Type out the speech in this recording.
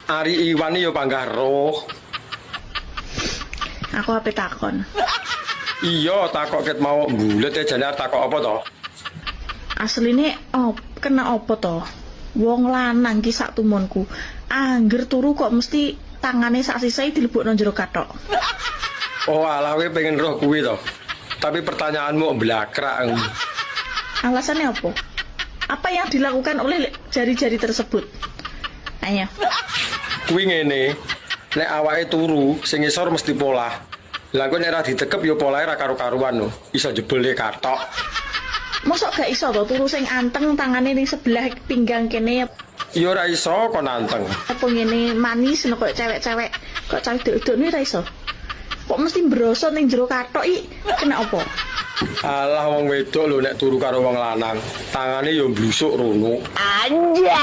Ari Iwan yo panggah roh. Aku ape takon. Iya, takok ket mau mbulet ya jane arep takok apa to? Asline op, kena apa to? Wong lanang ki sak tumonku. Angger turu kok mesti tangane sak sisih dilebokno jero kathok. Oh alah, kowe pengen roh kuwi to. Tapi pertanyaanmu blakrak. Alasannya apa? Apa yang dilakukan oleh jari-jari tersebut? Ayo. Kuwi ngene, nek awake turu, sing ngisor mesti polah. Lah kok nek ra ditekep ya polahe ra karu-karuan lho. Iso jebole kathok. Mosok gak iso to turu sing anteng, tangane ning sebelah pinggang kene? Ya ora iso kon anteng. Apa ngene manis ngono, koyo cewek-cewek, kok cah wedok-wedok ni ra iso. Kok mesti brosot ning jero kathok iki kena apa? Alah, wong wedok lho nek turu karo wong lanang, tangane ya blusuk rono. Anjay.